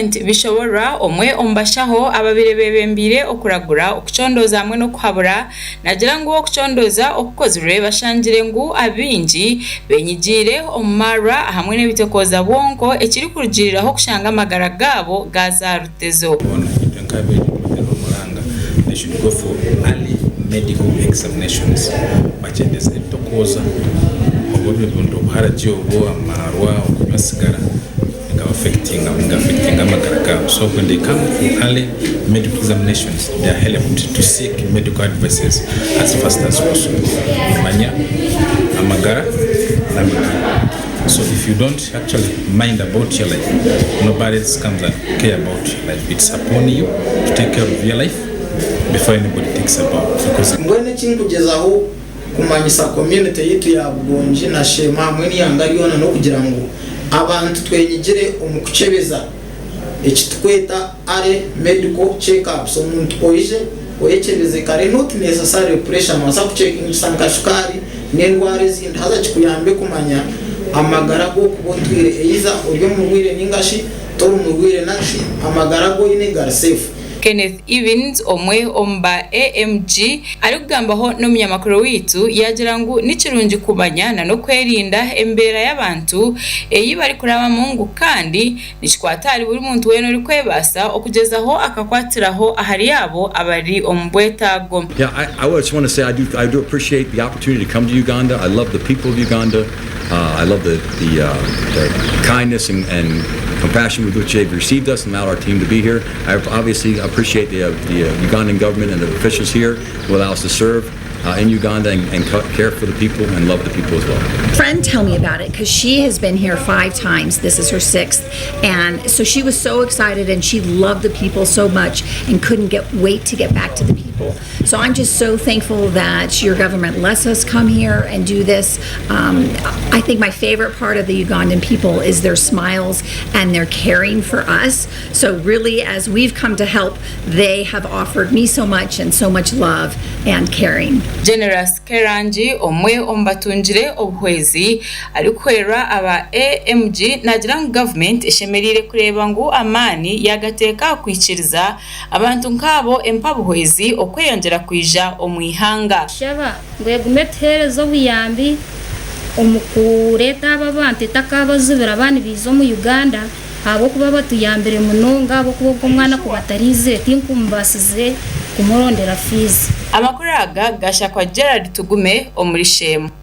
Vincent Bishoborwa omwe omu bashaho ababaire bebembeire okuragura, okucondooza hamwe n'okuhabura nagira ngu okucondooza okukozirwe bashangire ngu abaingi benyigiire omu marwa hamwe n'ebitekooza bwonko ekirikurugiiriraho okushanga amagara gaabo gaaza aha rutezo. Boona itwe nk'abeegi kubateerera omuranga they should go for early medical examinations bakyendeze ebitokooza oba ebintu obuharagi obwo, amaarwa, okunywa sigara nigabafectinga nigafectinga amagara gaabo so when they come for early medical examinations they are helped to seek medical advices as fast as possible omanya amagara n'amagara so if you don't actually mind about your life nobody else comes and care about your life it's upon you to take care of your life before anybody takes about because Mbwenu eki nkugyezaho kumanyisa community yaitu ya Bugongi na Sheema hamwe n'eihanga ryona n'okugira ngu abantu twenyigire omu kukyebeza eki tukweta early medical check ups omuntu oije oyekyebeze kare not necessarily pressure nobaasa kukyekingisa nka shukaari n'endwara ezindi haza kikuyambe kumanya amagara agu orikuba otwire either ori omurwaire ningashi tori murwaire narishi amagara agu oine gari safe. Kenneth Evans omwe omu ba AMG arikugambaho n'omunyamakuru waitu yaagira ngu ni kirungi kumanya na n'okwerinda embeera y'abantu ei barikurabamu ngu kandi nikikwata ahari buri muntu weena orikwebaasa okugyezaho akakwatiraho ahari abo abari omu bwetaago. Yeah, I, I just want to say I do, I do appreciate the opportunity to come to Uganda. I love the people of Uganda. I love the, the, uh, the kindness and, and compassion with which they've received us and allowed our team to be here. I obviously appreciate the, uh, the uh, Ugandan government and the officials here who allow us to serve uh, in Uganda and, and care for the people and love the people as well. Friend tell me about it because she has been here five times. This is her sixth. And so she was so excited and she loved the people so much and couldn't get wait to get back to the people. So I'm just so thankful that your government lets us come here and do this. Um, I think my favorite part of the Ugandan people is their smiles and their caring for us. So really, as we've come to help, they have offered me so much and so much love and caring. Generous Kerangi omwe omu batungire obuhwezi arikuhwerwa aba AMG naagira ngu gavumenti eshemereire kureeba ngu amaani yaagateeka aha kwikiriza abantu nk'abo empabuhwezi okweyongyera kwija omu ihanga. Shaba ngu egume etuheereze obuyambi omu kureeta aba abantu etakaabazibira baaba nibaija omu Uganda ahabw'okuba batuyambire munonga ahabw'okuba ogwo omwana ku bataraizire tinkumubaasize kumurondera fiizi. Amakuru aga gashakwa Gerald Tugume omuri Sheema.